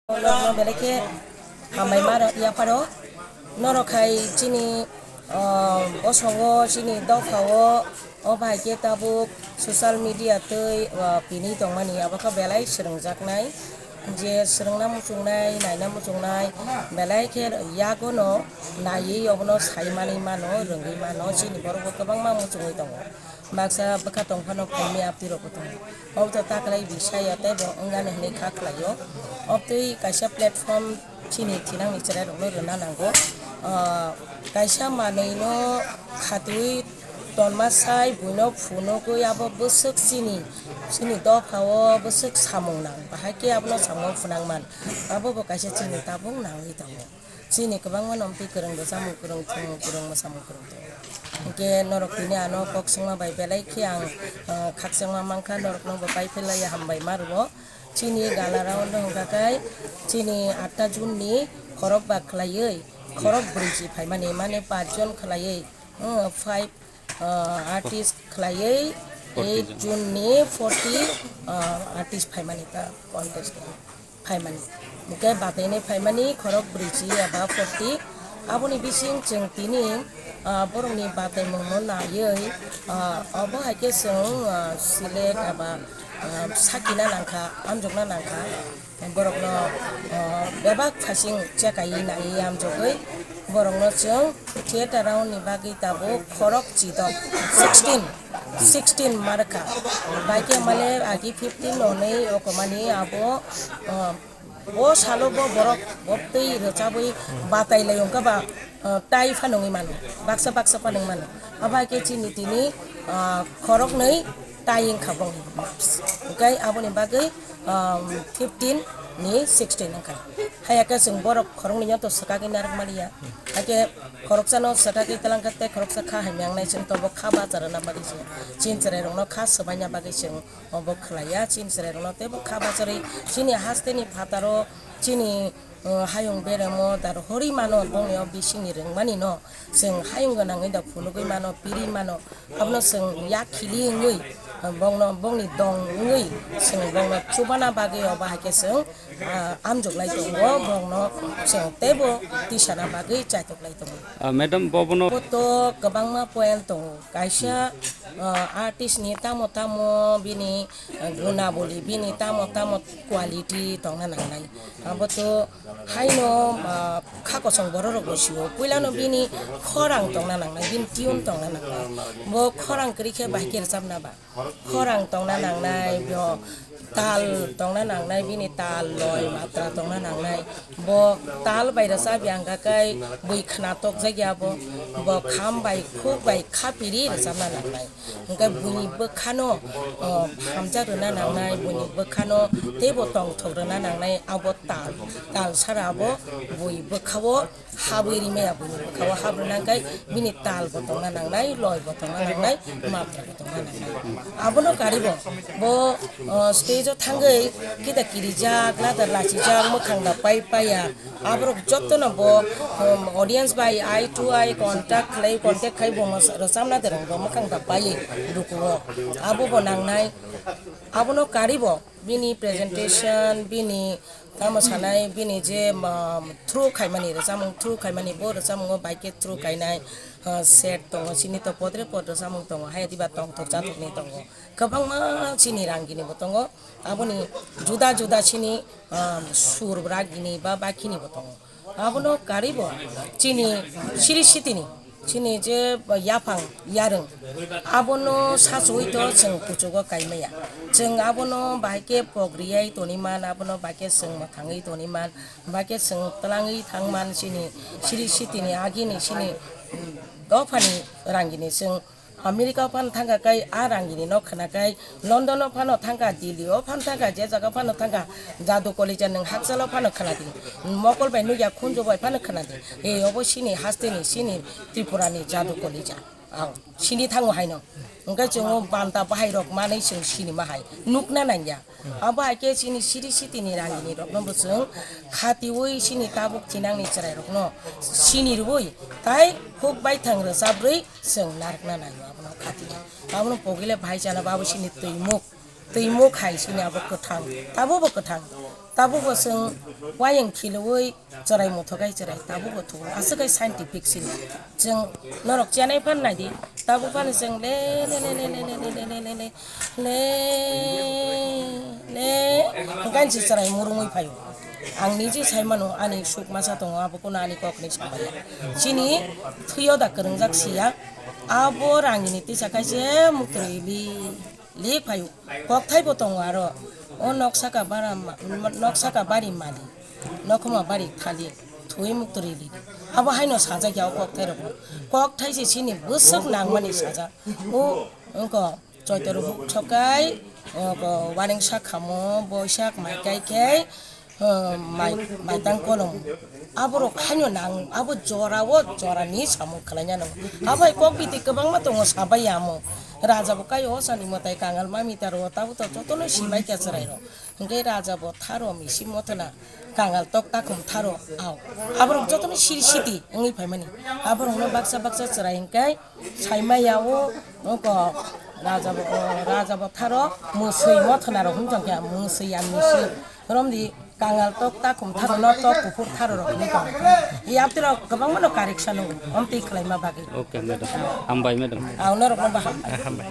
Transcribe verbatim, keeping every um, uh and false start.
Norokno belai khe hambai ma rw yapharo. Norok hai chini, ah, bosongo, chini dophao, o bai khe tabuk social media twi, ah, pini tongmani, abo khe belai swrwngjaknai. Je swrwngna muchungnai, naina muchungnai, belai khe yagono naiwi obono saimani mano, rwngwi mano, chini borokbo kwbangma muchungwi tongo. Baksa bwkha tong phano phaimya abtwi rokbo tongo. Obo to taklai bisai ya tei bo wngani hwnwi kha khlaio. Obtwi kaisa platform chini thinangni chwrairokno rwna nango. Ah, kaisa manwino khatwi tonma sai buino phunugwi abo bwswk chini, chini dophao bwswk samung nang. Bahai khe abono samung phwnang man. Abo bo kaisa chini tabuk nangwi tongo. Chini kwbangma no omtwi kwrwng rwchapmung kwrwng thwngmung kwrwng mwsamung kwrwng tongo. Hinkhe norok tini ano kok swngma bai belai khe ang, ah, khakchangma mankha, norokno bo pai phailaiya hambai ma rwo. Chini gala round no hwnkha khe chini atta June ni khorok ba khlaiwi khorok brwi chi phaimani, mane pach jon khlaiwi, ah, five, ah, artist khlaiwi eight June ni forty, ah, artist phaimani ta contest. Phaimani. Hwnkhe bataini phaimani khorok brwichi eba forty. Aboni bising chwng tini, ah, borokni bataimungno naiwi, ah, obo hai khe chwng, ah, select eba, ah, sakina nangkha, amjokna nangkha. Borokno, ah, bebak phasing chekaiwi naiwi amjogwi borokno chwng theater round ni bagwi tabuk khorok chidok sixteen, sixteen markha. Bai khe male agi fifteen onwi okomani abo, ah, bo salo bo borok bo twi rwchabwi batai lai wngkha ba, ah, tai phano wngwi mano, baksa baksa phano wngwi mano. Abo hai khe chini tini, ah, khoroknwi tai wngkha bongni marks. Hwnkhe aboni bagwi, ah, fifteen ni sixteen wngkha. Haiya khe chwng borok khoroknwi no to swkagwi narwk maliya. Hakhe khoroksano swkagwi twlangkha tei khoroksa kha hamya wngnai chwng tobo kha bacha rwna bagwi se. Chini chwrairokno kha swbaina bagwi chwng obo khlaiya. Chini chwrairokno teibo kha bacharwi chini hasteni phataro chini, uh, hayung beremo dar hori mano bongni o bisingni rwngmani no chwng hayung gwnangwi da phunugwi mano, piri mano. Abono chwng yak khili wngwi, uh, bongno, bongni dong wngwi chwng bongno chubana bagwi obo hai khe chwng, uh, amjok lai tongo, bongno chwng teibo tisana bagwi chaitok lai tongo. Ah, madam, bo bono Bo to kwbangma point tongo. Kaisa, uh, artist ni tamo tamo bini, uh, gunaboli, bini tamo tamo quality tongna nangnai. Abo to haino, uh, kha kosong borok rok bo sio. Puila no bini khorang tongna nangnai, bini tune tongna nangnai. Bo khorang kwrwi khe bahai khe rwchapna ba. Khorang tongna nangnai, bo tal tongna nangnai, bini tal loi matra tongna nangnai. Bo tal bai rwchap ya hwnkha khe bui khna tokjak ya bo, bo kham bai khuk bai khapiri rwchapna nangnai. Hwnkhe buini bwkhano, o, hamjak rwna nangnai, buini bwkhano teibo tongthok rwna nangnai, abo tal, tal sara abo bui bwkhao habwi rimaya buini bwkhao hap rwna hwnkhe bini tal bo tongna nangnai, loi bo tongna nangnai, matra bo tongna nangnai. Abono karibo bo, o, stage o thangwi kita kirijak, ladar lachijak, mwkhang da pai paiya. Aborok jotono bo, um, audience bai eye to eye contact khlai, contact khai bo masa rwchapna dereng bo mwkhang da paiwi dukuo. Abo bo nangnai, abono karibo bini presentation, bini tamo sanai, bini je, um, through khaimani, rwchapmung through khaimani, bo rwchapmungo bai khe through khainai, uh, set tongo, chini to podre pod rwchapmung tongo, hai diba tongthok chathokni tongo. Kwbangma chini rangini bo tongo, aboni juda juda chini, um, sur ragini ba bakhini bo tongo. Abono karibo chini siri sitini, chini je yaphang yarwng, abono sachuwi to chwng kuchugo kaimaya. Chwng abono bahai khe pok riyai toniman, abono bahai khe chwng mwthangwi toniman, bahai khe chwng twlangwi thangman chini siri sitini agini chini, mm, dophani rangini chwng America o phano thangkha khe a rangini no khna khe, London o phano thangkha, Delhi o phano thangkha, je jaga phano thangkha, jadu kolija nwng hakchal o phano khna di, mokol bai nukya khunju bai phano khna di. E obo chini hasteni, chini Tripura ni jadu kolija. Ang sini thango haino. Hwnkhe chwng o banta bahai rok manwi chwng sinima hai nukna nangya. Abo hai khe chini siri sitini rangini rokno bo chwng khatiwi chini tabuk thinangni chwrai rokno sini rwui tai huk baithang rwchabrwi chwng narwkna nango abono khatini. Abono pogile bahai chana bo abo chini twimuk, twimuk hai chini abo kwthang, abo bo kwthang. Tabukbo chwng wayang khiloui chwrai mothokai chwrai, tabukbo thugo. Aswk hai scientific sini. Chwng norok chenai phan naidi, tabuk phano chwng le, le, le, hwnkhe ani se chwrai murungwi phaio. Ang niji sai mano, ani suk masa tongo, abo kuno ani kokni samaya. Chini thwio da kwrwngjak siya, abo rangini tisa khaise muktwi li. Lik phaio, kokthai bo tongo aro. O nok saka bara ma-, nok saka bari mali, nokhoma bari thali, thwi mukto rili. Abo haino sajak ya o kokthai rok. Kokthai se chini bwswk nangmani sajak. O wngkha Choitoro huk thokai, o ko waring sak khamo, boisak mai kai kai, eh, mai, maitang kolom. Aborok haino nang, abo jora o jora ni samung khlai nano. Abai kok biti kwbangma tongo sabai amo. Raja bo kai o sani mwtai kangal ma mita ro, tabo to jotono sibai kya chwrai ro. Hwnkhe raja bo tharo misi mothona kangal tok takhum tharo ao. Aborok jotono siri siti wngwi phaimani. Aborokno baksa baksa chwrai hwnkhe saimaya o, o ko raja bo, raja bo tharo mwswi mothona rok hwn tongkha, mwswi ya misi. Romdi kangal tok takhum tharo no tok kuphur tharo rok hwnwi tongo. Yapti rok kwbangma no correction o omtwi khlaima bagwi. Okay, madam. Hambai, madam. Ang norok no baham. Hambai.